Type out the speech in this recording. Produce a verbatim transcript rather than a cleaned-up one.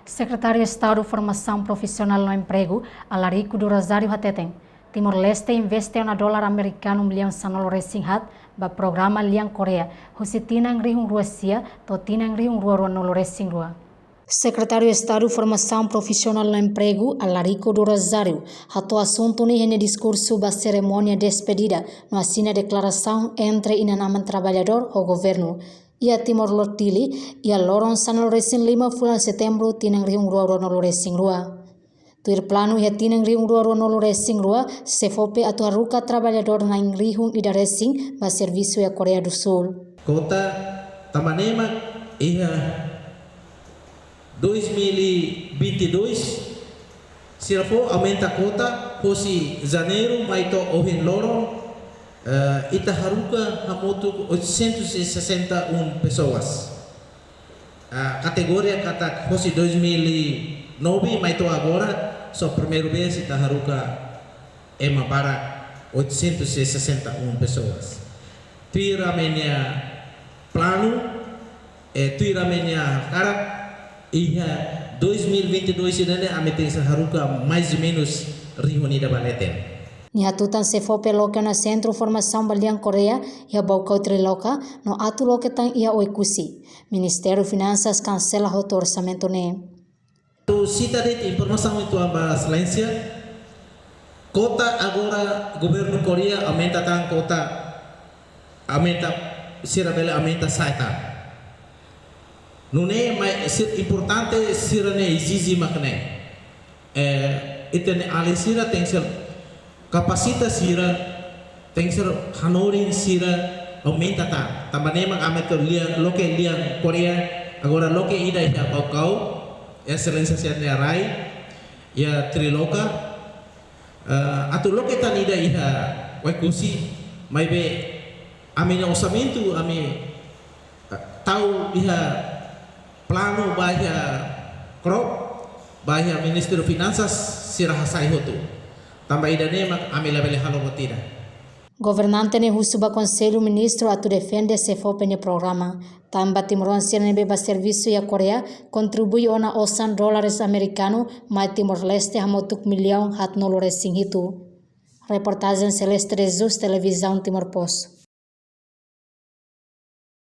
Sekretáriu Estadu Formasaun Profisionál no Empregu, Alarico do Rosário hateten, Timor-Leste investe ona dolar amerikanu millaun sanulu-resin-haat ba programa lian Koreia, husi tinan rihun rua sia to'o tinan rihun rua ruanulu-resin-rua. Sekretáriu Estadu Formasaun Profisionál no Empregu, Alarico do Rosário, hato'o asuntu ne'e iha nia diskursu ba serimónia despedida no asina deklarasaun entre inan-aman traballadór ho governu iha Timor Lorosa'e, iha loron sanulu-resin-lima fulan Setembru tinan rihun rua ruanulu-resin-rua. Tuir planu iha tinan rihun rua ruanulu-resin-rua, SEFOPE atu haruka traballadór na'in rihun ida resin ba servisu iha Koreia do Sul. Kota, tanba ne'e mak iha dois mil e vinte e dois, sira fó aumenta kota, husi Janeiru mai to'o ohin loron, eh, ita haruka hamutuk oitocentos e sessenta e um pessoas. Ah, kategoria katak husi dois mil e nove mai to'o agora, só primeira vez ita haruka ema barak oitocentos e sessenta e um pessoas. Tuir ami-nia planu, eh, tuir ami-nia hakarak, iha dois mil e vinte e dois ida-ne'e ami tenke haruka mais ou menos rihun ida ba leten. Nia hatutan SEFOPE loke ona sentru formasaun ba lian Koreia iha Baucau Triloca no atu loke tan iha Oekusi. Ministériu Finansas kansela hotu orsamentu ne'e. Atu sita de'it informasaun uitoan ba Exelénsia. Kota agora governu Koreia aumenta tan kota, aumenta, sira bele aumenta sa'e tan. Nune'e mai sira importante sira-nia ezije mak ne'e. Eh, ita-nia alin sira tenke ser kapasita sira, tenke ser hanorin sira aumenta tan. Tanba ne'e mak ami atu lian, loke lian Koreia, agora loke ida iha Baucau, Exelénsia sira-nia rai, iha Triloca, eh, atu loke tan ida iha Oekusi, maibé ami-nia orsamentu, ami, eh, tau iha planu ba iha KROP, ba iha Ministériu Finansas, sira hasai hotu. Tanba ida-ne'e mak ami labele halo buat ida. Governante ne'e husu ba Konsellu Ministru atu defende SEFOPE nia programa. Tanba timoroan sira ne'ebé ba servisu iha Koreia, kontribui ona osan dólares amerikanu mai Timor-Leste hamutuk millaun haatnulu-resin-hitu. Reportajen Celeste de Jesus, Televizaun Timor Post.